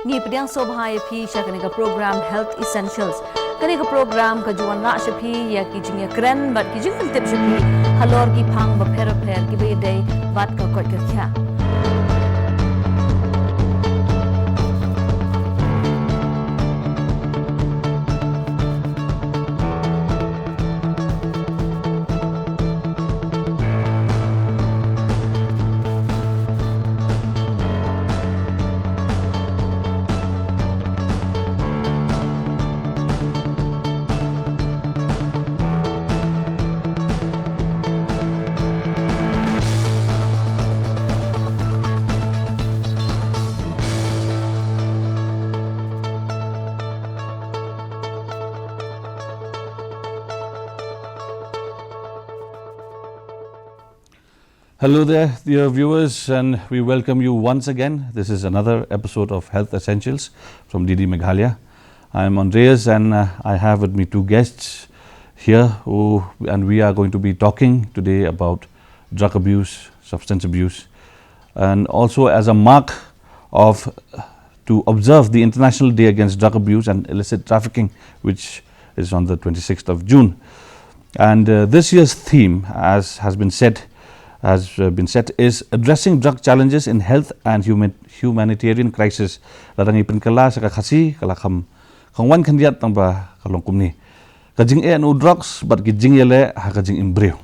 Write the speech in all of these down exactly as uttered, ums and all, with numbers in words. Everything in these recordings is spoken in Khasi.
Ngi pdiang sngewbha ïa phi sha kane ka program Health Essentials. Kane ka program ka ju wanrah sha phi ïa ki jingïakren bad ki jingpyntip sha phi halor ki phang bapher bapher kiba ïadei bad ka koit ka khiah. Hello there, dear viewers, and we welcome you once again. This is another episode of Health Essentials from D D Meghalaya. I'm Andreas, and uh, I have with me two guests here, who, and we are going to be talking today about drug abuse, substance abuse, and also as a mark of to observe the International Day Against Drug Abuse and Illicit Trafficking, which is on the twenty-sixth of June. And uh, this year's theme, as has been said, has uh, been set, is addressing drug challenges in health and human, humanitarian crisis. Lada ngi pynkylla sha ka Khasi, ka la kham kham wan khyndiat tang ba ka long kumne: ka jingeh na u drugs bad ki jingïaleh ha ka jingim briew.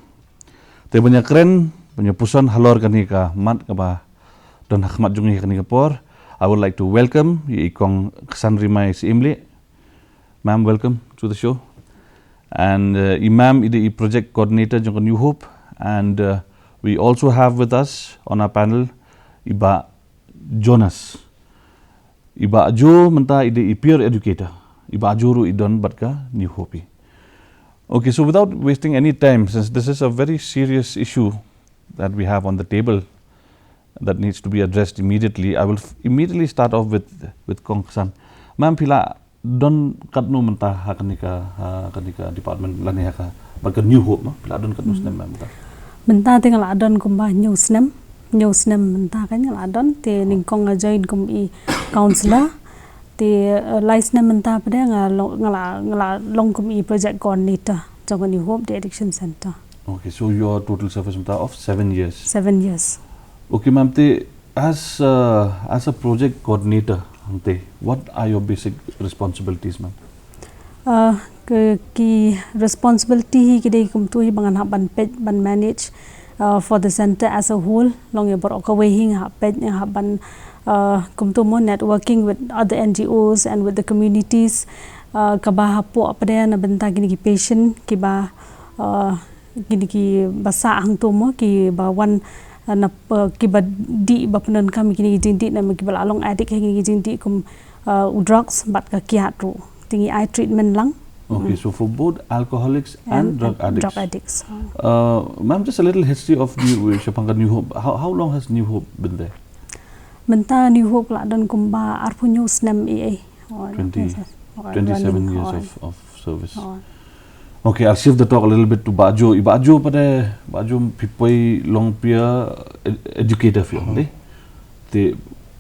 Te ban ïakren, ban ïapuson halor kane ka mat kaba don ha khmat jong ngi ha kane ka por, I would like to welcome i Kong Ksan Rimai Syiemlieh. Ma'am, welcome to the show. And uh, i ma'am i dei i project coordinator jong ka New Hope. And uh, we also have with us on our panel i Bah Jonas. I Bah Jo mynta i dei i peer educator. I Bah Jo ruh i don bad ka New Hope. Okay, so without wasting any time, since this is a very serious issue that we have on the table that needs to be addressed immediately, I will f- immediately start off with with Kong Ksan. Ma'am, phi la don katno mynta ha kane ka, ha kane ka department lane ha ka, bad ka New Hope, ma? Phi la don katno snem, ma'am, mynta? Mynta te nga la don kumba hynñiew snem. Hynñiew snem mynta kan nga la don, te nyngkong nga join kum i counselor. Te uh, lai snem mynta pat nga long, nga la, nga la long kum i project coordinator jong ka New Hope De-Addiction Center. Okay, so your total service mynta of seven years. Seven years. Okay, ma'am, te as uh, as a project coordinator hangte, what are your basic responsibilities, ma'am? Uh, ki, ki responsibility hi ki dei kumtu hi ba ngan hap ban peit, ban manage uh, for the center as a whole. Long ïa baroh kawei hi nga hap peit, nga hap ban uh, kumtu mo networking with other N G Os and with the communities. Uh, kaba hapoh pat na bynta kine ki patient kiba uh, kine kiba sah hangtu mo, kiba wan uh, na uh, kiba dih ba pyndonkam kine ki jingdih, na kiba la long addict ha kine ki jingdih kum uh, u drugs bad ka kiad ruh. Te ngi ai treatment lang. Okay, so for both alcoholics and, and drug addicts. Drug addicts. Uh, ma'am, just a little history of New, shaphang ka New Hope. How, how long has New Hope been there? Mynta New Hope la don kumba arphew hynñiew snem i ei. Twenty, twenty-seven years of, of service. Okay, I'll shift the talk a little bit to Bah Jo. I Bah Jo pat, Bah Jo, phi poi long peer ed- educator phi ong, dei? Te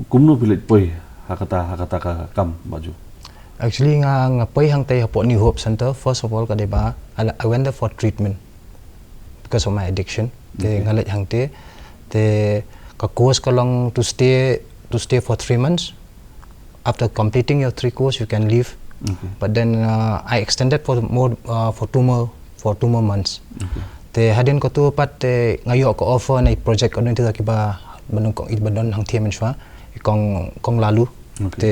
kumno phi leit poi ha kata, ha kata ka kam, Bah Jo? Actually nga, nga poi hangtei hapoh New Hope Center. First of all, ka dei ba I, I went there for treatment because of my addiction. Te nga leit hangtei, te ka course ka long to stay, to stay for three months. After completing your three course, you can leave. Okay. But then uh, I extended for more uh, for two more, for two more months. Okay. Te hadien katu pat te nga ïoh ka offer na i project coordinator kiba ba nyngkong i ba don hangtei mynshuwa, i Kong, Kong Lalu. Okay. Te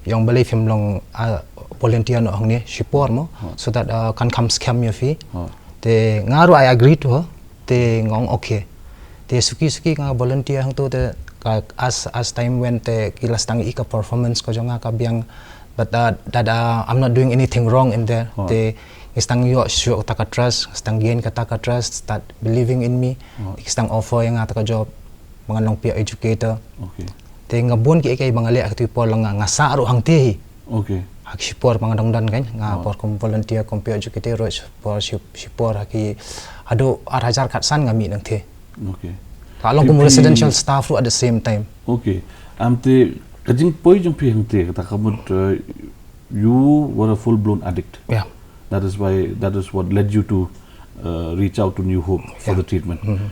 i ong balei phim long uh, volunteer noh hangne shipor mo, so that uh, kan kham skhem ïa phi. Te nga ruh I agree to her. Te nga ong okay. Te suki suki nga volunteer hangtu, te ka as, as time went te ki la sdang ïohi ka performance ka jong nga ka biang, but uh, that uh, I'm not doing anything wrong in there. Te ngi sdang ïoh shuh kata ka trust, sdang gain kata ka trust, start believing in me. Ki sdang offer ïa nga kata ka job ba ngan long peer educator. Okay. Te nga bun kiei kiei ba nga leh ha katu ka por, long nga, nga sah ruh hangtei hi. Okay. Ha ki shipor ba nga dang don kan, nga por kum volunteer kum peer educator ruh, shipor, ship- shipor ha ki, haduh ar hajar khatsan nga mih nangtei. Okay. Ka long kum residential staff ruh at the same time. Okay. Am, te Ka jingpoi jong phi hangte, kata ka mut, uh, you were a full blown addict. Yeah. That is why, that is what led you to uh, reach out to New Hope for Yeah. the treatment. Mhm.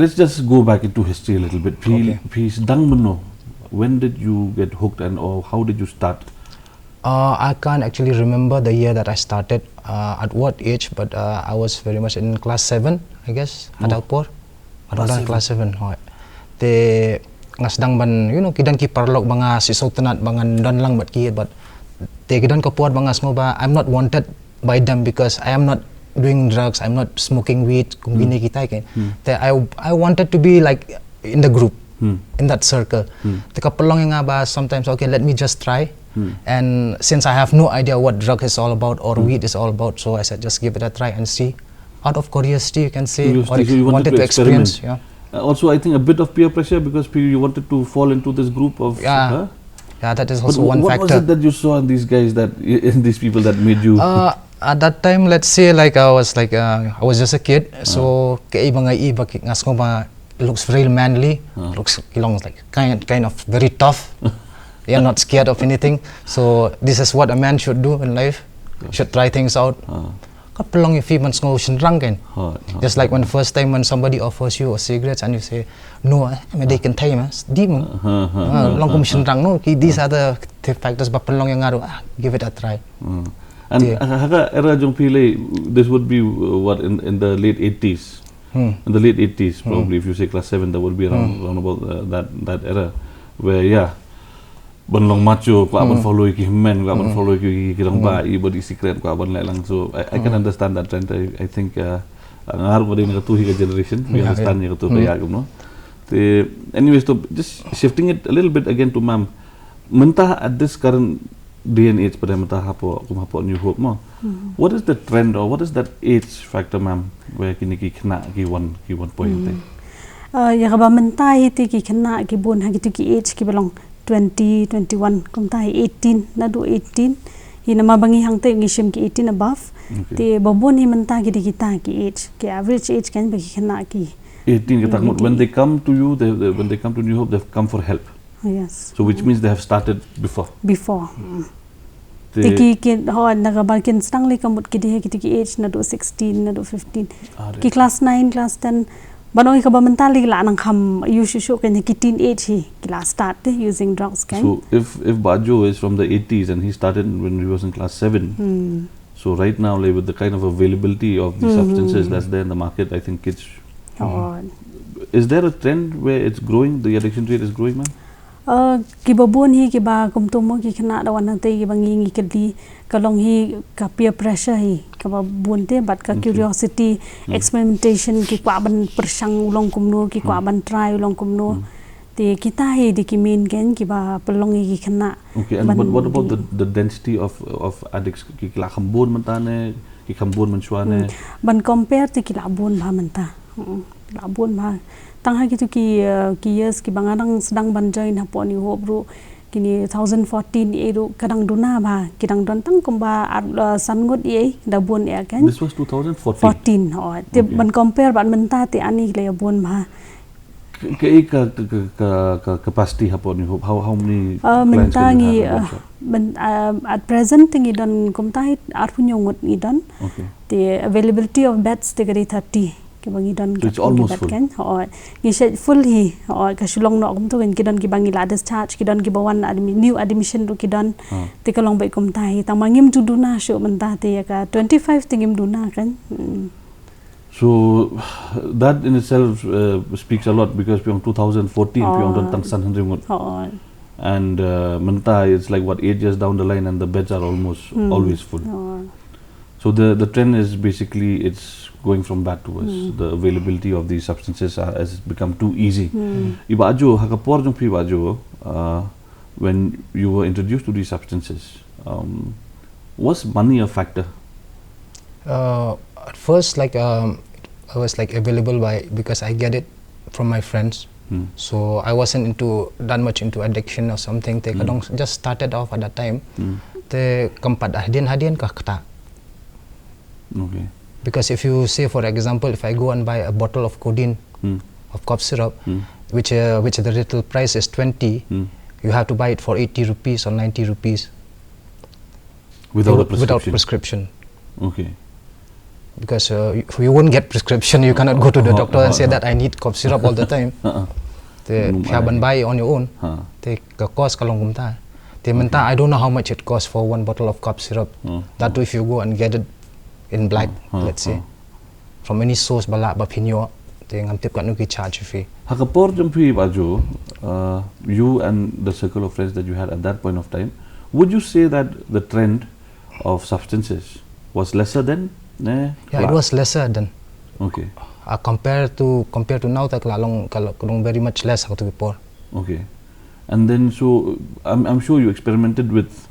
Let's just go back into history a little bit. Phi, Okay. phi sdang mynno? When did you get hooked and or how did you start? Uh, I can't actually remember the year that I started, uh, at what age, but uh, I was very much in class seven, I guess, Oh. hadal por. Class Hadal class seven, hooid. Te nga sdang ban, you know, ki don ki paralok ba nga sngewtynnat ba ngan don lang bad ki, but te ki don ka por ba nga sngew ba I'm not wanted by them because I am not doing drugs, I'm not smoking weed, kum kine kita kan. Hmm. Te I, I wanted to be like in the group, Hmm. in that circle. Hmm. Te ka pynlong ïa nga ba sometimes, okay, let me just try. Hmm. And since I have no idea what drug is all about or Hmm. weed is all about, so I said, just give it a try and see. Out of curiosity, you can say, Curiosity, or so you wanted wanted to to experience. experiment. Yeah. Uh, also, I think a bit of peer pressure because you wanted to fall into this group of. Yeah. Huh? Yeah, that is But also wh- one what factor. was it that you saw in these guys that in these people that made you? Uh, at that time, let's say, like, I was like, uh, I was just a kid, so kaei ba nga i ba ki- nga sngew ba looks very manly, Ah. looks ki long like kind kind of very tough. You're not scared of anything. So this is what a man should do in life. Yes. Should try things out. Ah. Ka pynlong ïa phi ban sngew shynrang kan. Hot, hot. Just like when first time when somebody offers you a cigarette and you say no, eh, ma dei kynthei ma, di ma. Ah, ah, Ah, ah, long kum ah, shynrang no. Ki, these are the, the factors ba pynlong ïa nga ruh, ah, give it a try. Mm. And Yeah. uh, ha ka era jong phi lei, this would be uh, what in, in the late eighties. Hmm. In the late eighties, Hmm. probably if you say class seven, that would be around Hmm. around about uh, that that era where yeah, ban long macho, kwah ban Hmm. follow ki hynmen, kwah ban Hmm. follow ki ki rangbah, i body secret, kwah ban leh lang. So I, I can Hmm. understand that trend. I, I think uh, nga ruh ba dei na katu hi ka generation, we Yeah, understand yeah. Ïa katu Hmm. ka ïa kumno. Te, anyways, to just shifting it a little bit again to ma'am. Mynta at this current day and age, pada mynta hapoh, kum hapoh New Hope mo. Hmm. What is the trend or what is that age factor, ma'am, where kine ki khynnah ki wan ki wan poi hangte? Uh, ïa kaba mynta hi te ki khynnah ki bun ha kitu ki age kiba long twenty, twenty-one, kumta hi eighteen, naduh eighteen. Hi namar ba ngi hangte ngi shim ki eighteen above. Okay. Te ba bun hi mynta ki dei kita ki age, ki average age kan ba ki khynnah ki. Eighteen kata ka mut, when Okay. they come to you, they, they, when they come to New Hope, they've come for help. Yes. So which means they have started before. Before. Mm. Te- Te ki ki ho na kaba kin sdang lei ka mut ki dei ha kitu ki age naduh sixteen, naduh fifteen. Ah, right. Ki class nine, class ten. Ban ong ïa kaba mynta lei la nang kham ïa shuh shuh kan ki teen age hi ki la start te using drugs kan. So if if Bah Joe is from the eighties and he started when he was in class seven, Hmm. so right now, like, with the kind of availability of these Hmm. substances that's there in the market, I think kids. Oh. Is there a trend where it's growing? The addiction rate is growing, ma'am. Uh, kiba bun hi kiba kumtu mo ki khynnah da wan hangte kiba ngi ngi kylli ka long hi ka peer pressure hi kaba bun te bad ka Okay. curiosity, Hmm. experimentation, ki kwah ban pyrshang u long kumno, ki kwah Hmm. ban try u long kumno. Hmm. Te kita hi dei ki main kan kiba pynlong ïa ki khynnah. Okay, and Ban but what about di- the, the density of of addicts? Ki ki la kham bun mynta ne, ki kham bun mynshuwa ne? Hmm. Ban compare te ki la bun bha mynta. Hmm. La bun bha. Tang ha kitu ki uh, ki years kiba nga dang sdang ban join hapoh New Hope ruh, kine two thousand fourteen ïa ruh ka dang duna bha, ki dang don tang kumba ar uh, san ngut ïa da bun ïa kan. This was two thousand fourteen. Fourteen, oh. Te Okay. ban compare bad mynta te ani ki la ïa bun bha. Ka ka ka ka, ka, ka capacity hapoh New Hope, how how many Uh, clients mynta can you ngi have at uh, one shot? men, uh, at present te ngi don kumta hi arphew hynñiew ngut ngi don. Okay. Te availability of beds te ka dei thirty kiba ngi don. So it's Ka almost bed full. Kan. Oh, ngi shet full hi. Oh, ka shu long noh kumtu kan ki don kiba ngi la discharge, ki don kiba wan admi, new admission ruh ki don. Ah. Te ka long beit kumta hi. Tang ma ngim ju duna shuh mynta te ïa ka twenty-five te ngim duna kan. Hmm. So that in itself uh, speaks a lot because phi ong two thousand fourteen phi ong don Oh. tang san hynriew ngut. Oh. And uh, mynta it's like what, eight years down the line and the beds are almost Hmm. always full. Oh. So the the trend is basically it's going from bad to worse. Hmm. The availability of these substances are, has become too easy. Hmm. I Bah Joe, ha ka por jong phi Bah Joe, uh, when you were introduced to these substances, um, was money a factor? Uh, at first, like, um, I was like available by because I get it from my friends. Hmm. So I wasn't into that much into addiction or something. Te Hmm. ka dang just started off at that time. Hmm. Te kam pat hadien hadien ka kata. Okay. Because if you say, for example, if I go and buy a bottle of codeine, Hmm. of cough syrup, Hmm. which uh, which the retail price is twenty, Hmm. You have to buy it for eighty rupees or ninety rupees Without a without prescription. prescription. Okay. Because uh, you, you won't get prescription, you cannot go to the Uh-huh, doctor and say uh-huh. that I need cough syrup all the time. Uh-uh. Te Mm, phi hap ban I- buy on your own. Huh. Te ka cost ka long kumta. Te mynta I don't know how much it costs for one bottle of cough syrup. Hmm. That too if you go and get it in black, Hmm. let's say. Hmm. From any source ba lah ba phin ïoh, te ngam tip katno ki charge fee. Ha ka por jong phi Bah Jo, uh, you and the circle of friends that you had at that point of time, would you say that the trend of substances was lesser then? Ne? Yeah, it was lesser then. Okay. Uh, compared to compared to now, ta ka la long ka la long very much less ha katu ki por. Okay. And then so I'm, I'm sure you experimented with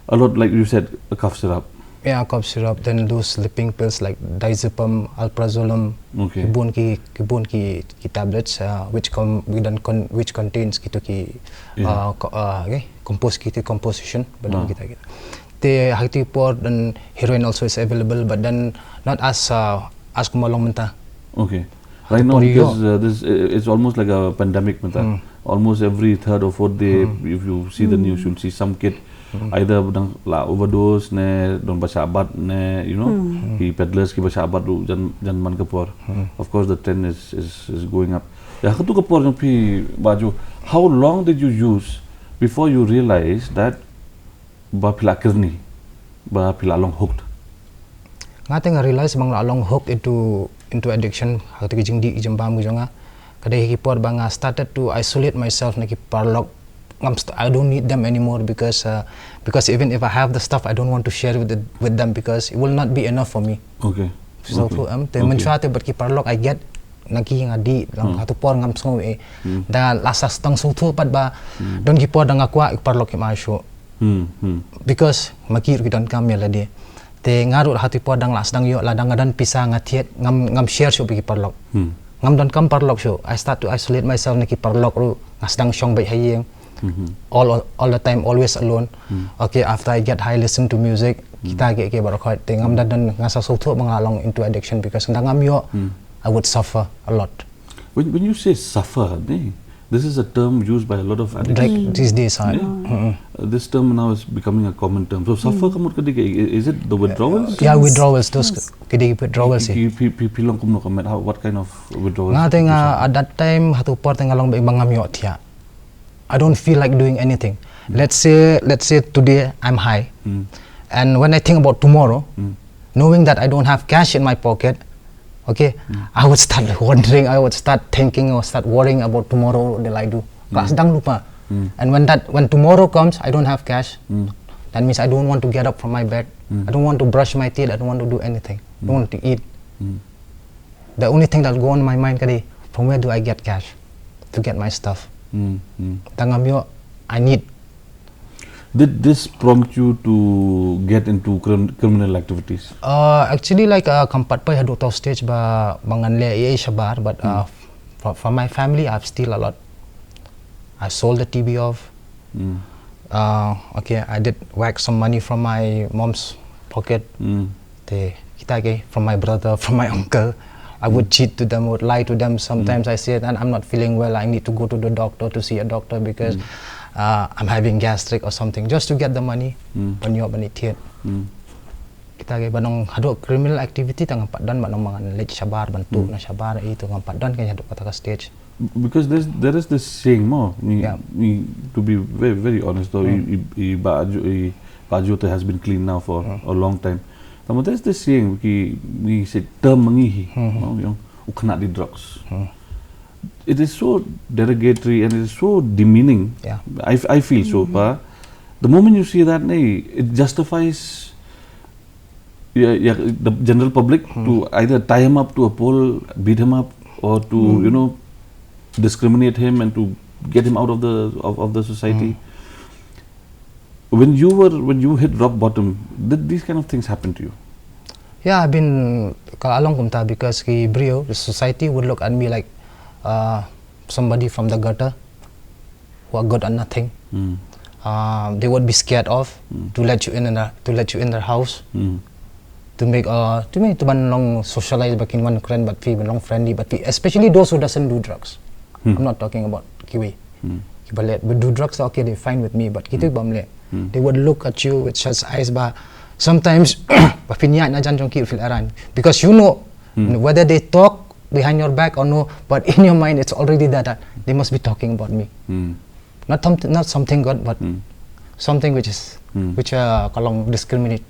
a lot, like you said, a cough syrup. Yeah, cough syrup, then those sleeping pills like diazepam, alprazolam, Okay. ki bun ki ki bun ki, ki tablets uh, which com, which, con, which contains kitu ki Yeah. uh, co, uh, okay, compose kitu composition, but Ah. kita kita. Te ha katu ki por then heroin also is available, but then not as uh, as kumba long mynta. Okay. Right now, Por ïoh. because uh, this uh, it's almost like a pandemic mynta. Hmm. Almost every third or fourth day, if you see the news, you'll see some kid either dang la overdose ne don ba shah bat ne, you know, ki peddlers ki ba shah bat ruh jan jan man ka por. Of course, the trend is is is going up. Ya, ha katu ka por jong phi Bah Jo, how long did you use before you realized that ba phi la kyrni, ba phi la long hooked? Nga te nga realize ba nga la long hooked into into addiction ha katu ki jingdih ki jingbam ki jong nga. Ka dei ha ki por ba nga started to isolate myself na ki paralok. Ngam st- I don't need them anymore because uh, because even if I have the stuff, I don't want to share with the, with them because it will not be enough for me. Okay. So Okay. tu em te Okay. mynshwa te bad ki paralok I get na ki nga dih lang ha katu por ngam sngew eh. Hmm. Da la sa sdang sngewthuh pat ba don ki por da nga kwah ki paralok kim ai shuh. Hmm. Hmm. Because ma ki ruh ki donkam ïa lade. Te nga ruh ha katu por dang la sdang ïoh la dang nga don pisa nga thied ngam ngam share shuh bad ki paralok. Hmm. Ngam donkam paralok shuh. I start to isolate myself na ki paralok ruh, nga sdang shong beit ha ïing. Mhm. All all the time, always alone. Okay, after I get high, listen to music. Kita ki ki baroh khoit te ngam da don nga sa sngewthuh ba nga long into addiction because da ngam ïoh I would suffer a lot. When when you say suffer, ne, this is a term used by a lot of addicts. Like these days, I, Yeah. Uh, this term now is becoming a common term. So suffer ka mut ka dei ka, i- is it the withdrawals? Yeah, withdrawals, those ki dei withdrawals. Ki- ki- phi- phi- phi long kumno ka met, how, what kind of withdrawals? Nga te nga at that time ha katu por te nga long ba ngam ïoh thiah. I don't feel like doing anything. Let's say let's say today I'm high. And when I think about tomorrow, knowing that I don't have cash in my pocket, okay, I would start wondering, I would start thinking or start worrying about tomorrow, what will I do? Ka la sdang lypa. And when that when tomorrow comes, I don't have cash. That means I don't want to get up from my bed. I don't want to brush my teeth. I don't want to do anything. I don't want to eat. The only thing that go on in my mind ka dei, from where do I get cash to get my stuff? Hmm, hmm. Da ngam ïoh, I need. Did this prompt you to get into crim- criminal activities? Uh, actually, like uh, kam pat poi haduh tu stage ba ba ngan leh ei ei shabar, but uh, for, for my family, I've steal a lot. I sold the T V off. Hmm. Uh, okay, I did whack some money from my mom's pocket. Hmm. Te kita ke from my brother, from my uncle. I would cheat to them, would lie to them. Sometimes I said, and I'm not feeling well. I need to go to the doctor to see a doctor because uh, I'm having gastric or something, just to get the money. Mm. Ban ïoh ban ïa thied. Hmm. Kita ke ba nang haduh criminal activity tang pat don ba nang mangan leit shabar ban tu na shabar itu ngam pat don ka haduh kata ka stage. Because there's, there is this saying mo, ni, Yeah. ni, to be very, very honest though, i, i, i Bah Jo, i Bah Jo te has been clean now for a long time. Tama there's this saying ki, ni se term ngi hi, mo, yung u khynnah dih drugs. It is so derogatory and it is so demeaning. Yeah. I, I feel so, pa. The moment you see that, nahi, it justifies yeah, yeah, the general public to either tie him up to a pole, beat him up, or to you know discriminate him and to get him out of the of, of the society. When you were when you hit rock bottom, did these kind of things happen to you? Yeah, I've been ka la long kumta because ki briew, the society would look at me like uh, somebody from the gutter who are good at nothing. Mm. Uh, they would be scared of to let you in and uh, to let you in their house Mm. to make uh, to me to ban long socialize bad kin wan kren bad phi ban long friendly bad phi, especially those who doesn't do drugs. I'm not talking about kiwei. Mm. ba leh, ba do drugs, okay, they fine with me, but kito ki bym leh, they would look at you with such eyes ba sometimes ba phin ïaid na jan jong ki, feel around, because you know whether they talk behind your back or no, but in your mind it's already that, that they must be talking about me. Not some, not something good, but something which is which uh, ka long discriminate.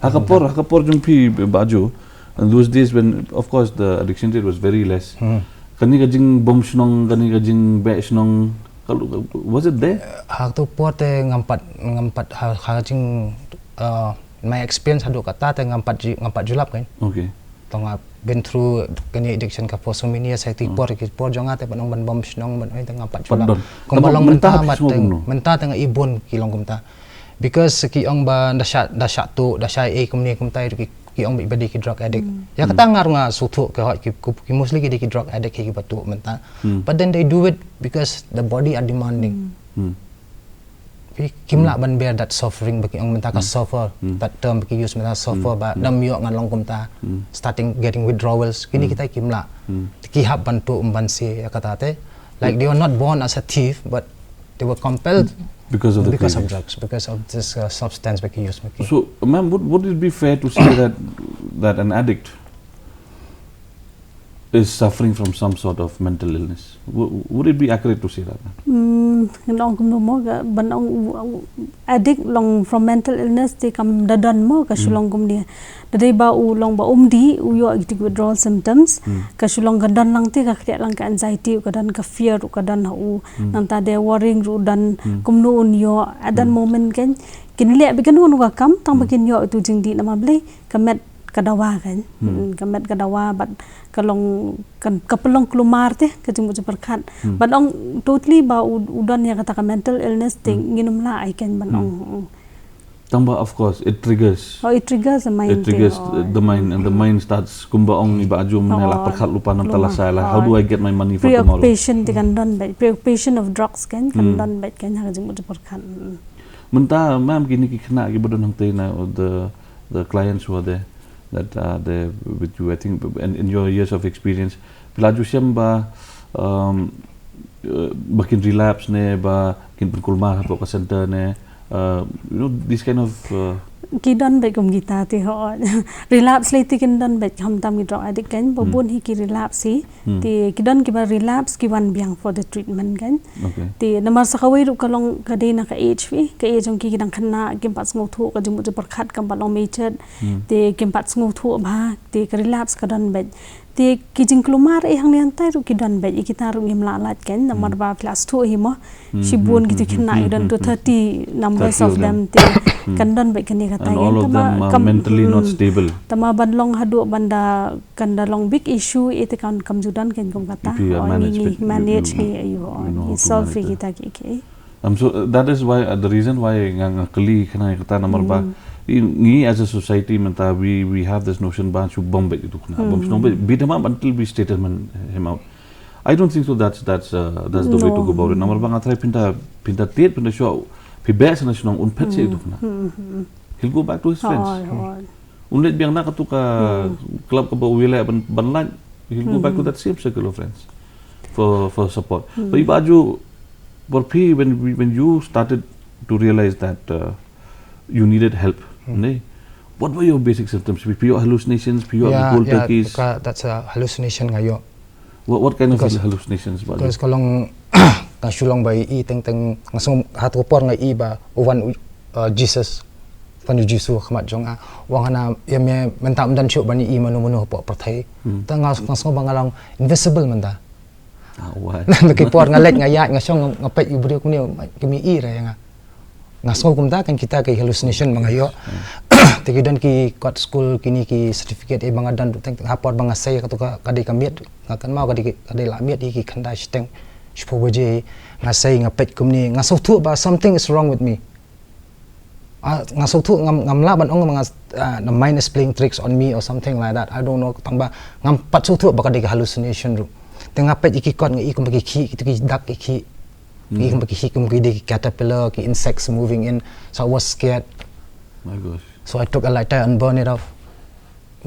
Ha ka por, ha ka por jong phi, Bah Ju, and those days when, of course, the addiction rate was very less. Kane ka jingbom shnong, kane ka jingbeh shnong, ka lu-, ka, was it there? Ha tu por te ngam pat, ngam pat ha, ha jing, uh, my experience haduh kata te ngam pat ju-, ngam pat julap kan. Okay. Tang I've been through kane addiction ka for so many years, ha tu por, ki por jong nga te ban ong ban bom shnong, ban ong te ngam pat Pat julap. don. Kumba Tang long mynta mynta phi mat sngew teng, kumno? Mynta teng i bun ki long kumta. Because ki ong ba da sha, da sha tu, da sha ei kumne kumta, ki, ki ong ba dei ki drug addict. Ïa kata nga ruh nga sngewthuh, ki hoi ki, ki, ki mostly ki dei ki drug addict hi kiba tu mynta. But then they do it because the body are demanding. Ki, kim lah ban bear that suffering ba ki ong mynta ka suffer. That term ba ki use mynta suffer ba dam ïoh ngan long kumta. Starting getting withdrawals. Kine kita kim lah. Ki hap ban tu, um, ban se ïa kata te. Like they were not born as a thief, but they were compelled Because of the because of cravings. Drugs, because of this uh, substance ba ki use ba ki. So, ma'am, would, would it be fair to say that that an addict is suffering from some sort of mental illness? W- would it be accurate to say that, ma'am? Hmm, ngan ong kumno mo, ka ban ong u, u, addict long from mental illness te kam da don mo, ka shu long kumne. Da dei ba u long ba um dih, u ïoh ki withdrawal symptoms, ka shu long ka don lang te, ka khreh lang ka anxiety, ka don ka fear, ka don ha u, nangta de worrying ruh don, kumno un ïoh at that moment kan. Kin leh beit kano kano ka kam, tang ba kin ïoh tu jingdih, namar balei, ka met ka dawa kan. Hmm, ka met ka dawa, bad ka long, ka, ka pynlong kulmar te ka jingmut jingpyrkhat. Bad ong totally ba u, u don ïa kata ka mental illness te, ngin ym lah ai kan ban ong. Tang ba, of course, it triggers. Oh, it triggers the mind. It triggers Oh, the mind, and the mind starts, kumba ong i Bah Ju mynne, la pyrkhat lypa, namar ta la shai la, how do I get my money for tomorrow? Preoccupation te kan don beit, preoccupation of drugs kan, kan don beit kan ha ka jingmut jingpyrkhat. Hmm. Mynta, ma'am, kine ki khynnah kiba don hangtei na, the, the clients who are there, that are there with you, I think, and in your years of experience, phi la ju shem ba, um, uh, ba kin relapse ne, ba kin pynkulmar hapoh ka center ne, uh, you know, this kind of, uh, Ki don beit kum kita te ho. Relapse lei te kin don beit, khamtam ki drug addict kan, ba bun hi ki relapse hi. Te ki don kiba relapse, ki wan biang for the treatment kan. Okay. Te namar sa kawei ruh ka long ka dei na ka age phi, ka age jong ki, ki dang khynnah, kim pat sngewthuh ka jingmut jingpyrkhat, kam pat long matured. Te kim pat sngewthuh bha, te ka relapse ka don beit. Te ki jingkulmar eh hangne hangtai ruh ki don beit, ïa kita ruh ngim lah lait kan, namar ba phi la sngewthuh hi mo. Shibun kito ki khynnah ki don to thirty numbers of them, te kan don beit kane katai. And all of them are mentally not stable. Tangba ban long haduh ban da, kan da long big issue, ite kan kam ju don kan kum kata. If you manage, ngi manage, ngi ïoh, you know how ngi to solve manage it. Kita ki, ki. Um, so, uh, that is why, uh, the reason why nga, nga kylli kane kata, namar ba i, ngi as a society mynta, we, we have this notion ba shu bom beit ïa kitu khynnah, bom shnong beit, beat him up until we straighten him out. I don't think so. That's, that's, uh, that's the way to go about it. Namar ba nga tharai phin da, phin da tied, phin da shu, phi beh sa na shnong, un phet sha ïa kitu khynnah. He'll go back to his friends. Un leit biang na katu ka club kaba u ïaleh ban, ban lait. He'll go back to that same circle of friends for, for support. But i Bah Ju, for phi, when, when you started to realize that, uh, you needed help, ne? What were your basic symptoms? Phi ïoh hallucinations, phi ïoh cold turkeys? Ka, that's a hallucination nga ïoh. What, what kind of hallucinations, Bah Ju? Because ka long, ka shu long ba i teng teng, nga sngew ha tu por nga i ba u wan u, uh, Jesus, wan u Jisu ha khmat jong nga. Wan hana, ïa me mynta ym don shuh ban i mano mano hapoh pyrthei. Te nga, nga sngew ba nga long invisible mynta. Nang ki por nga leit nga ïaid nga shong nga peit u briew kumne, ki mih ïa nga. Nga sngew kumta, kan kita ki hallucination ba nga ïoh. Te ki don ki kot skul, kine ki certificate eh ba nga don, teng teng ha por ba nga sei katu ka, ka dei ka miet, nga kynmaw ka dei, ka dei la miet ïa ki khyndai shiteng, shiphew baje, nga sei nga peit kumne, nga sngewthuh ba something is wrong with me. Ah, nga sngewthuh, ngam, ngam lah ban ong ba nga, ah, the mind is playing tricks on me or something like that. I don't know, tangba ngam pat sngewthuh ba ka dei ka hallucination ruh. Te nga peit ïa ki kot nga i kumba ki khih, kitu ki dak ki khih. Ki kumba ki khih, kumba ki dei ki caterpillar, ki insects moving in. So I was scared. My gosh. So I took a lighter and burned it off.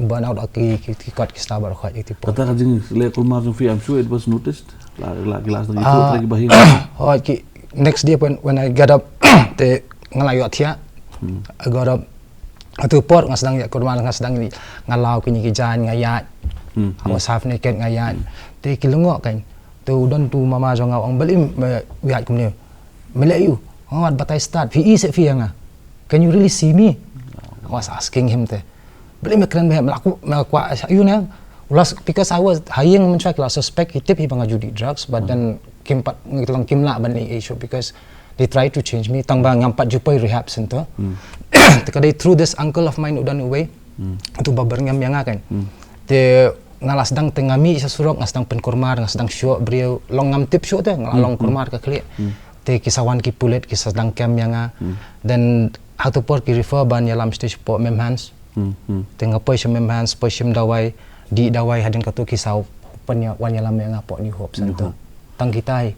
burn out ki ki ki kot ki star bar khot ki tipo. Kata ka jing le kulmar jong phi, I'm sure it was noticed. La la ki la sdang itu, ah, trai ki bahin. Oh, ki next day when when I got up, te nga la ïoh thiah. Hmm. I got up. Atu por nga sdang ïa kulmar, nga sdang ni, nga law kini ki jan nga ïaid. Hmm. I was half naked nga ïaid. Te ki lyngngoh kan. Tu don tu mama jong nga ong, "Balei me ïaid kumne? Me leh ïu? Nga wat batai stad, phi i se phi ïa nga. Can you really see me?" I was asking him te. "Balei me kren bha, me la ku, me kwah ïa u ne?" Because I was hiding, mynshuwa ki la suspect, ki tip hi ba nga ju dih drugs, but then kim pat, ngi long kim lah ban leh issue because they try to change me, tang ba ngam pat ju poi rehab center. Hmm. Te ka dei through this uncle of mine u don uwei. Hmm. Tu ba byrngem ïa nga kan. Hmm. Te nga la sdang, te nga mih sha surok, nga sdang pynkulmar, nga sdang shoh briew, long ngam tip shuh te, nga la, hmm, long kulmar ka khlieh. Hmm. Te ki sa wan ki pulit, ki sa sdang kem ïa nga. Hmm. Then ha tu por ki refer ban ïalam sha te shapoh Mem Hans. Hmm, hmm. Te nga poi sha Mem Hans, poi shim dawai, dih dawai, hadien katu ki sa pyn ïa, wan ïalam ïa nga hapoh New Hope Center. New Hope. Tang kita hi.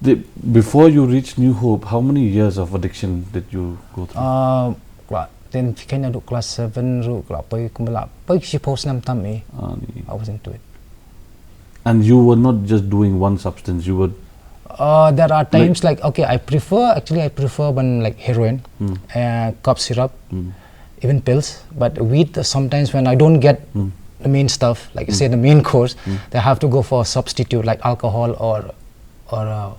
The, before you reach New Hope, how many years of addiction did you go through? Uh, kla, then phi kane naduh class seven ruh, kla poi kumba la poi shiphew snem tam eh. Ah, ni. I was into it. And you were not just doing one substance, you were... Uh, there are times like, okay, I prefer, actually, I prefer when, like, heroin, hmm, uh, cough syrup, hmm, even pills. But weed, sometimes when I don't get, hmm, the main stuff, like, hmm, say, the main course, hmm, they have to go for a substitute, like alcohol or, or, uh,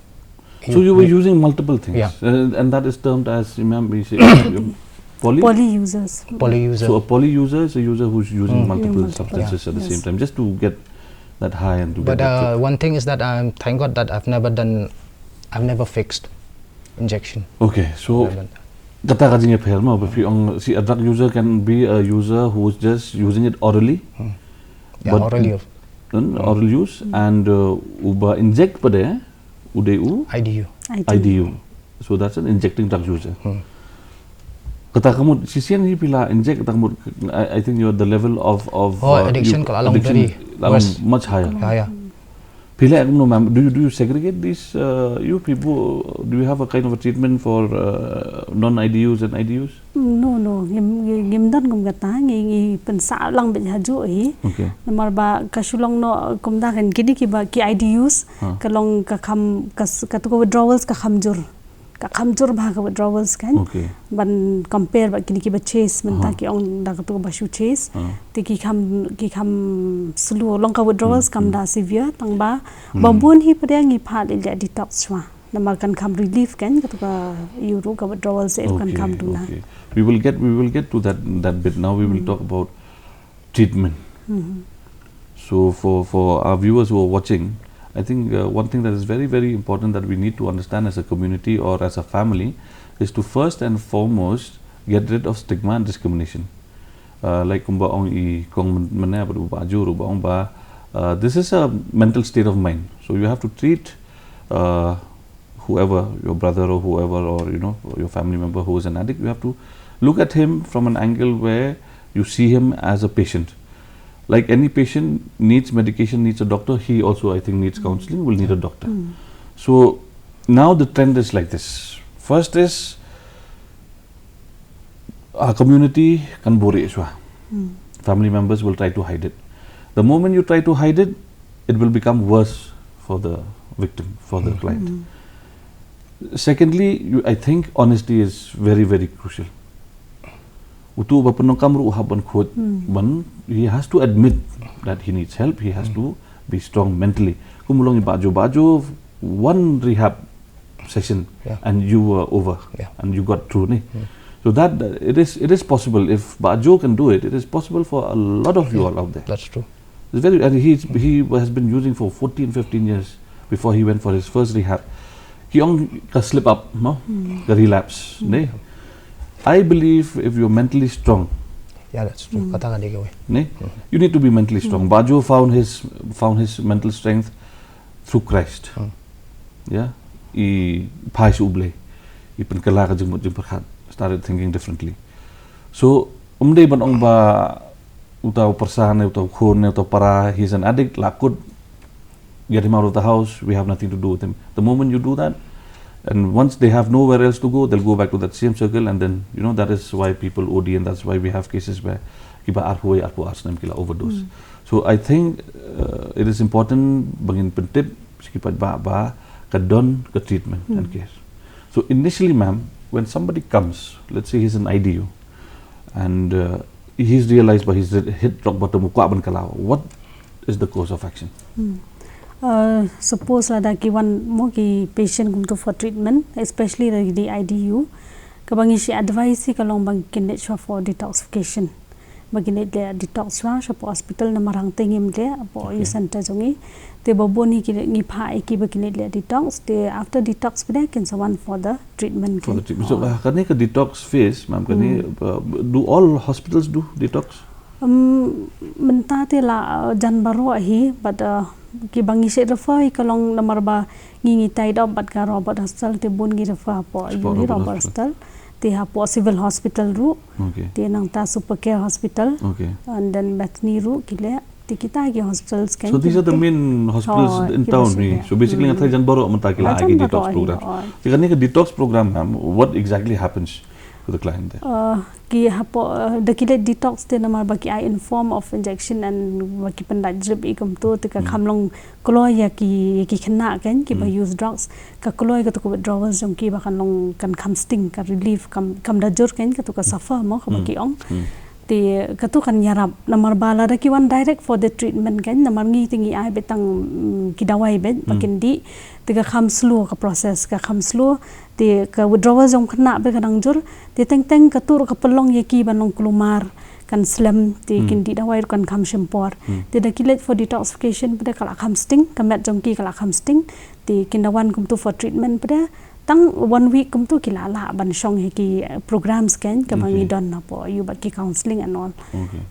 So you were using multiple things. Yeah. Uh, and that is termed as, you remember, you say, poly? Poly users. Poly user. So a poly user is a user who's using, hmm, multiple, multiple, substances, yeah, at the, yes, same time, just to get that high and to get... But, that, uh, kick. One thing is that, um, thank God that I've never done, I've never fixed injection. Okay, so, haven't. Kata ka jingïapher mo, if you ong, see, a drug user can be a user who's just using it orally. Hmm. Yeah, but orally. Hmm, oral use, hmm, and, uh, uba inject pat de, u dei u? I D U. I D U. I D U. So that's an injecting drug user. Hmm. Kata ka mut, shisien hi phi la inject, kata ka mut, I, I think you're the level of, of, oh, uh, addiction you, ka la long addiction very la long worse. Much higher. Yeah, yeah. Phi leh kumno, ma'am? Do you, do you segregate these, uh, you people? Do you have a kind of a treatment for, uh, non I D Us and I D Us? No, no, ngim, ngim, ngim don kum kata, ngi, ngi pynsah lang beit hajuh hi. Okay. Namar ba ka shu long noh kumta kan, kine kiba ki I D Us, ha, ka long ka kham, ka s-, katu ka withdrawals ka kham jur. Ka kham jur bha ka withdrawals kan. Okay. Ban compare bad kine kiba chase mynta, ha, ki ong da katu kaba shu chase. Ha. Te ki kham, ki kham slow, long ka withdrawals, hmm, kam, hmm, da severe, tang ba, hmm, ba bun hi pat de ngi phah leh detox shuwa. Namar kan kham relief kan, katu ka ïuh ruh ka withdrawal se kan kham duna. Okay, okay. We will get, we will get to that, that bit now. We will, hmm, talk about treatment. Hmm. So for, for our viewers who are watching, I think, uh, one thing that is very, very important that we need to understand as a community or as a family is to first and foremost get rid of stigma and discrimination. Uh, like kumba ong i kong men-, mene, ba, ba jur, ba ong ba, uh, this is a mental state of mind. So you have to treat, uh, whoever, your brother or whoever, or, you know, your family member who is an addict, you have to look at him from an angle where you see him as a patient. Like any patient needs medication, needs a doctor, he also, I think, needs counseling, will need a doctor. Mm. So now the trend is like this. First is, our community kan buhrieh shuwa. Hmm. Family members will try to hide it. The moment you try to hide it, it will become worse for the victim, for the, hmm, client. Hmm. Secondly, you, I think honesty is very, very crucial. Utu ba pyndonkam ruh u hap ban khuid, hmm, ban, he has to admit that he needs help, he has, hmm, to be strong mentally. Kum u long i Bah Jo, Bah Jo, one rehab session, yeah, and you were over, yeah, and you got through, ne? Mm. So that, uh, it is, it is possible. If Bah Jo can do it, it is possible for a lot of you, yeah, all out there. That's true. It's very, and he, mm, he has been using for fourteen, fifteen years before he went for his first rehab. Ki ong ka slip up, no? Mm. Ka relapse, mm, ne? I believe if you're mentally strong, yeah, that's true. Mm. Kata ka dei kawei. Ne? Mm. You need to be mentally strong. Mm. Bah Jo found his, found his mental strength through Christ. Hmm. Ya, i phai sha U Blei, i pynkylla ka jingmut jingpyrkhat, started thinking differently. So, um dei ban ong ba uta u pyrsa ne, uta u khun ne, uta u para, he's an addict, la kut, get him out of the house, we have nothing to do with him. The moment you do that, and once they have nowhere else to go, they'll go back to that same circle, and then, you know, that is why people O D, and that's why we have cases where kiba arphew, arphew ar snem ki la overdose. So I think uh, it is important ba ngin pyntip sha ki paidbah ba ka don ka treatment and care. So initially, ma'am, when somebody comes, let's say he's an I D U, and uh, he's realized by his hit rock bottom, u kwah ban kylla, what is the course of action? Uh, suppose lada ki wan mo ki patient kumtu for treatment, especially lada ki dei I D U, kaba ngi shu advise hi ka long ba kin leit shuwa for detoxification. Ba kin leit leh detox shuwa shapoh hospital, namar hangta ngim leh hapoh U center jong ngi. Te ba bun hi ki, ngi phah ïa ki ba kin leit leh detox. Te after detox pat de kin sa wan for the treatment. For the treatment. So uh, kane ka detox phase, ma'am, kane uh, do all hospitals do detox? Um, mynta te la uh, jan baroh hi, but uh, kiba ngi shu refer hi ka long namar ba ngi ngi tied up bad ka Robert Hospital, te bun ngi refer hapoh Robert Hospital. Te hapoh Civil Hospital ruh. Te nangta Super Care Hospital. And then Bethany ruh ki leh. Te kita ki hospitals kan. So these are the main hospitals in town, right? So basically nga tharai jan baroh mynta ki la ai ki detox program. Te kane ka detox program, ma'am, what exactly happens to the client there? Uh, ki hapoh uh, da ki leh detox te namar ba ki ai in form of injection and ba ki pyndait drip i kumtu, te ka kham long kloi ïa ki, ïa ki khynnah kan kiba use drugs. Ka kloi katu ka withdrawal jong ki ba kan long kan kham sting, ka relief, kam, kam da jur kan katu ka suffer mo kaba ki ong. Te katu kan ïarap namar ba lada ki wan direct for the treatment kan, namar ngi te ngi ai beit tang mm, ki dawai beit ba kin dih. Te ka kham slow ka process, ka kham slow. Te ka withdrawal jong khynnah beit ka dang jur. Te teng teng katu ruh ka pynlong ïa ki ban long kulmar, kan slem, te kin dih dawai ruh kan kham shim por. Te da ki leit for detoxification pat de ka la kham sting, ka met jong ki ka la kham sting. Te kin da wan kumtu for treatment pat de tang one week kumtu ki la lah ban shong hi ki uh, programs kan kaba ngi don hapoh U bad ki counselling and all.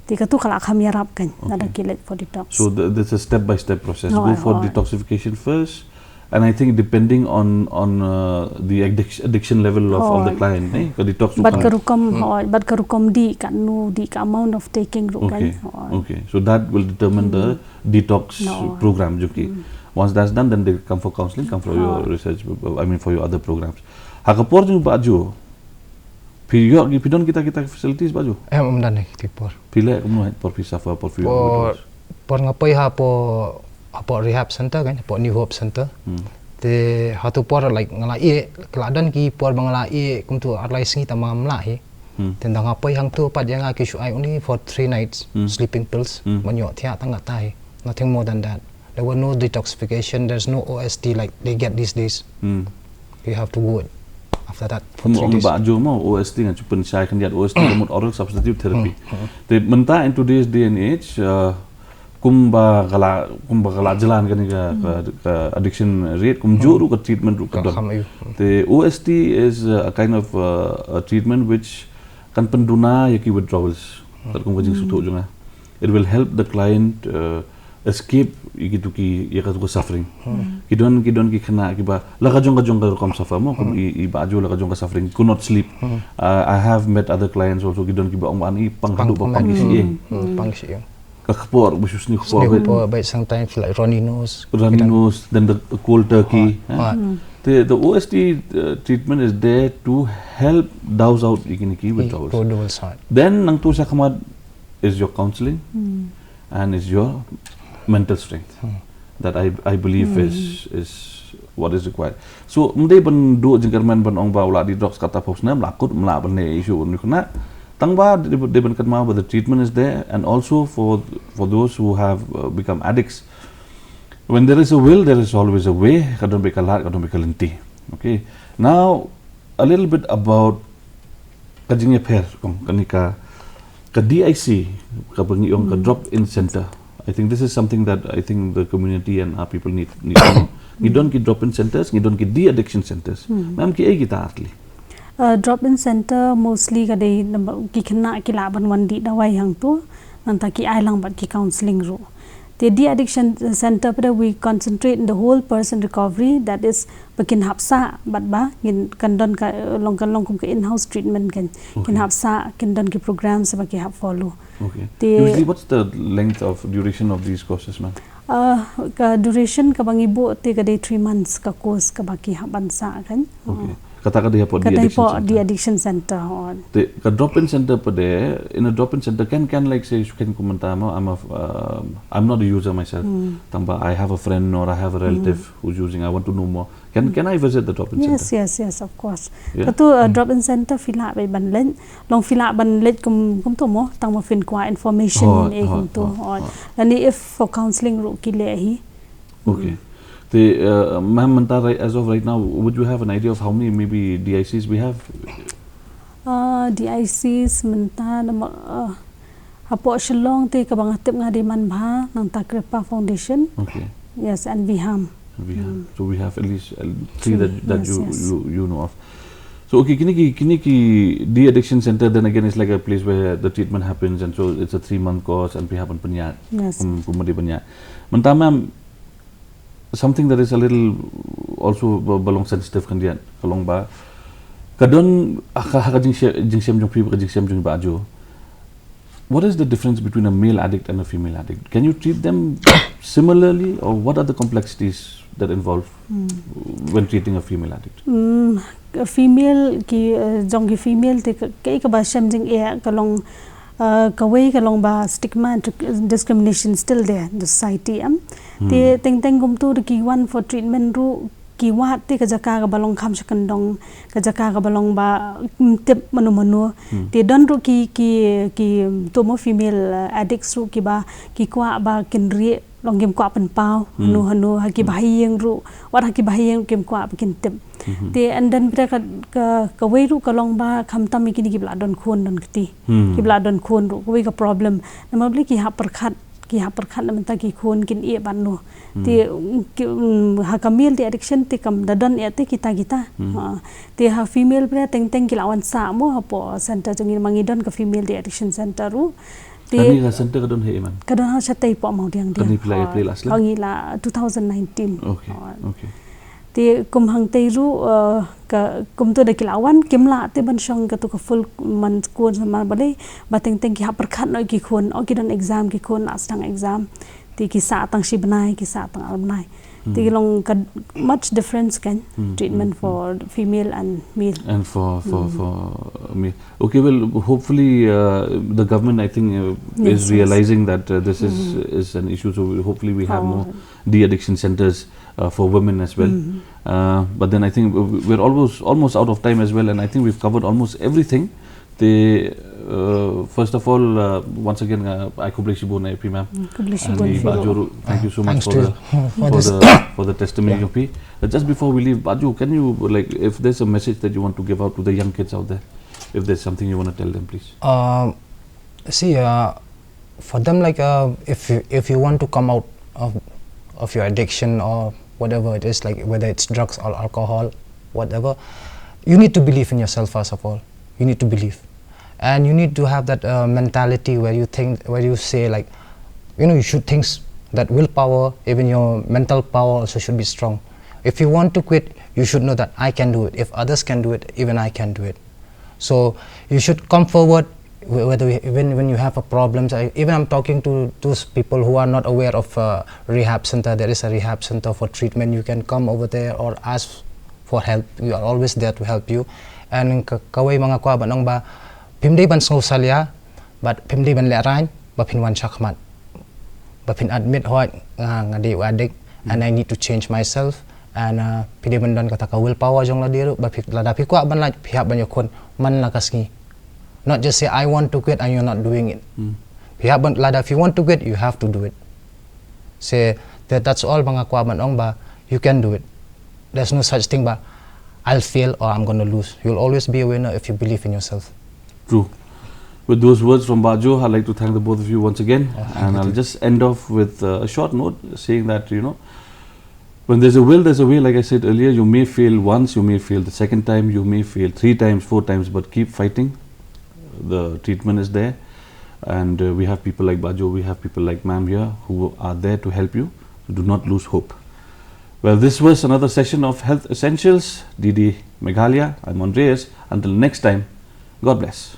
Te katu ka la kham ïarap kan lada ki leit for detox. So the, that's a step by step process. Go for detoxification first, and I think depending on on uh, the addic- addiction level of, of the client, eh, ka detox bad ka rukom, bad ka rukom dih, katno dih, ka amount of taking ruh kan. Okay, so that will determine the detox program jong ki. Once that's done, then they come for counselling, come for your research, I mean for your other programs. Ha ka por jong Bah Jo, phi ïoh ki, phi don kita kita facilities Bah Jo? Em, em don ki por. Phi leh kumno ha por phi suffer, por phi ïoh? Por, por nga poi hapoh, hapoh rehab center kan, hapoh New Hope Center. Te hatu por like nga la ïeh, ka la don ki por ba nga la ïeh kumtu ar lai sngi tang ba ngam lah hi. Te ynda nga poi hangtu pat ïa nga ki shu ai only for three nights sleeping pills ban ïoh thiah tang katta hi. Nothing more than that. There were no detoxification, there's no O S T like they get these days. You have to go after that for three days. Bah Jo mo, O S T nga ju pynshai khyndiat, O S T ka mut oral substitute therapy. Te mynta in today's day and age, uh, kumba ka la, kumba ka la jlan kane ka, ka, ka addiction rate, kumjuh ruh ka treatment ruh ka don. Te O S T is uh, a kind of uh, a treatment which kan pynduna ïa ki withdrawals. Kat kum ka jingsngewthuh jong nga. It will help the client uh, escape ïa kitu ki, ïa katu ka suffering. Ki don, ki don ki khynnah kiba la ka jong ka jong ka rukom suffer mo, kum i, i Bah Jo la ka jong ka suffering, could not sleep. Uh, I have met other clients also, ki don kiba ong ba ani pang haduh ba pang syieng. Pang syieng. Ka kpoh, ba shu sniew kpoh beit. Sniew kpoh beit, sometimes like runny nose. Runny nose, then the cold turkey. The, the O S T uh, treatment is there to help douse out ïa kine ki withdrawals. Then nangtu shakhmat is your counselling and is your mental strength that I, I believe is, is what is required. So ym dei ban duh jingkyrmen ban ong ba u la detox katta phew snem, la kut, ym lah ban leh issue ïa une u khynnah. Tang ba dei, dei ban kynmaw ba the treatment is there, and also for, for those who have uh, become addicts, when there is a will, there is always a way. Ka don beit ka lad, ka don beit ka lynti. Okay. Now, a little bit about ka jingïapher kong, kane ka, ka D I C, kaba ngi ong ka drop in center. I think this is something that I think the community and our people need, need to know. Ngi don ki drop in centers, ngi don ki de-addiction centers. Ma'am, kiei kita ar tylli? Uh, drop in center mostly ka dei ki khynnah ki lah ban wan dih dawai hangtu, nangta ki ai lang bad ki counselling ruh. Te de-addiction center pat de we concentrate in the whole person recovery, that is ba kin hap sah bad ba ngin kan don ka long, kan long kum ka in-house treatment kan. Kin hap sah, kin don ki programs ba ki hap follow. Okay. Usually what's the length of duration of these courses, ma'am? Uh, ka duration kaba ngi buh te ka dei three months ka course kaba ki hap ban sah kan. Okay. Kata ka dei hapoh Kata de-addiction hapoh center. De-addiction center, hooid. Te ka drop-in center pat de, in a drop-in center can, can, like, say, shu kan kumta mo, I'm a, um, I'm not a user myself. Tangba I have a friend or I have a relative who's using, I want to know more. Can, can I visit the drop-in Yes, center? Yes, yes, of course. Yeah. Katu uh, drop-in center phi lah beit ban leit. Long phi lah ban leit kum, kumtu mo, tangba phin kwah information Oh, eh oh, kumtu. oh, Oh. oh. Lane if for counseling ruh ki leh hi. Okay. Te, uh, ma'am, mynta right, as of right now, would you have an idea of how many maybe D I Cs we have? Uh, D I Cs mynta namar uh, hapoh Shillong te kaba nga tip nga dei man bha nangta Kripa Foundation. Okay. Yes, and Viham. We have. So we have at least uh, three Three, that, that yes, you, yes. you you know of. So okay, kini ki, kini ki de-addiction center, then again, it's like a place where the treatment happens, and so it's a three month course, and phi hap ban pynïaid. Yes. Kum, kum dei pynïaid. Mynta, ma'am, something that is a little also ba, ba long sensitive khyndiat, ka long ba ka don ha ka, ha ka jingshem, jingshem jong phi, ka jingshem jong Bah Jo. What is the difference between a male addict and a female addict? Can you treat them similarly, or what are the complexities that involve when treating a female addict? Mm, ka female ki uh, jong ki female te ka, ka, kaba shem jingeh ka long uh, kawei ka long ba stigma and discrimination still there in the society, em. Te teng teng kumtu da ki wan for treatment ruh ki wad te ka jaka kaba long kham sha kyndong, ka jaka kaba long ba ym tip mano mano. Te don ruh ki, ki, ki tu mo female uh, addicts ruh kiba ki kwah ba kin rieh, long kim kwah pynpaw hano hano ha ki bahaïing ruh, wat ha ki bahaïing kim kwah ba kin tip. Te and then pyrshah ka, ka, kawei ruh ka long ba khamtam ïa kine kiba la don khun don kti. Kiba la don khun ruh kawei ka problem. Namar balei ki hap pyrkhat, ki hap pyrkhat na mynta ki khun kin ïeh bad no. Te mm, ki, mm, ha ka male de-addiction te kam da don ïa te kita kita. Ha. Te ha female pyrshah teng teng ki la wan sah mo hapoh center jong ngi, ma ngi don ka female de-addiction center ruh. Te kane ka center ka don ha i man? Ka don ha shatei poh Mawdiangdia. Kane phi la ïa plie last la? Ha ngi la two thousand nineteen. Okay, okay. Te kum hangtei ruh uh, ka kumtu da ki la wan kim lah te ban shong katu ka full man school, namar balei ba teng teng ki hap pyrkhat noh ki khun, oh ki don exam ki khun, la sdang exam. Te ki sah tang shi bnai, ki sah tang ar bnai. Te long ka much difference kan treatment for female and male. And for for for male. Okay, well, hopefully uh, the government, I think, uh, is realizing that uh, this is is an issue. So we, hopefully we have more de-addiction centers uh, for women as well. Uh, but then I think we- we're almost almost out of time as well, and I think we've covered almost everything. Te, uh, first of all, uh, once again, uh, ai khublei shibun ïa phi, ma'am. Khublei shibun. And i Bah Jo ruh, thank you so much for the for the for the testimony of phi. Uh, just before we leave, Bah Jo, can you, like, if there's a message that you want to give out to the young kids out there, if there's something you want to tell them, please. Um, see, uh, for them, like, uh, if you, if you want to come out of of your addiction or whatever it is, like whether it's drugs or alcohol, whatever, you need to believe in yourself first of all. You need to believe, and you need to have that uh, mentality where you think, where you say, like, you know, you should think s- that willpower, even your mental power also should be strong. If you want to quit, you should know that I can do it. If others can do it, even I can do it. So you should come forward wh- whether we, when when you have a problems. I, even I'm talking to those people who are not aware of uh, rehab center. There is a rehab center for treatment. You can come over there or ask for help. We are always there to help you. And ka- kawei ma nga kwah ban ong ba phim dei ban sngew salia, but phim dei ban lehraiñ ba phin wan shakhmat, ba phin admit, hooid, nga nga dei u addict and I need to change myself. And uh, phi dei ban don kata ka willpower jong lade ruh, ba phi, lada phi kwah ban lait, phi hap ban ïakhun man la ka sngi. Not just say I want to quit and you're not doing it. Phi hap ban, lada if you want to quit, you have to do it. Say that, that's all ba nga kwah ban ong ba you can do it. There's no such thing ba I'll fail or I'm gonna lose. You'll always be a winner if you believe in yourself. True. With those words from Bah Jo, I'd like to thank the both of you once again. And I'll just end off with uh, a short note saying that, you know, when there's a will, there's a way. Like I said earlier, you may fail once, you may fail the second time, you may fail three times, four times, but keep fighting. The treatment is there. And uh, we have people like Bah Jo, we have people like ma'am here who are there to help you. So do not lose hope. Well, this was another session of Health Essentials, D D Meghalaya. I'm Andreas. Until next time, God bless.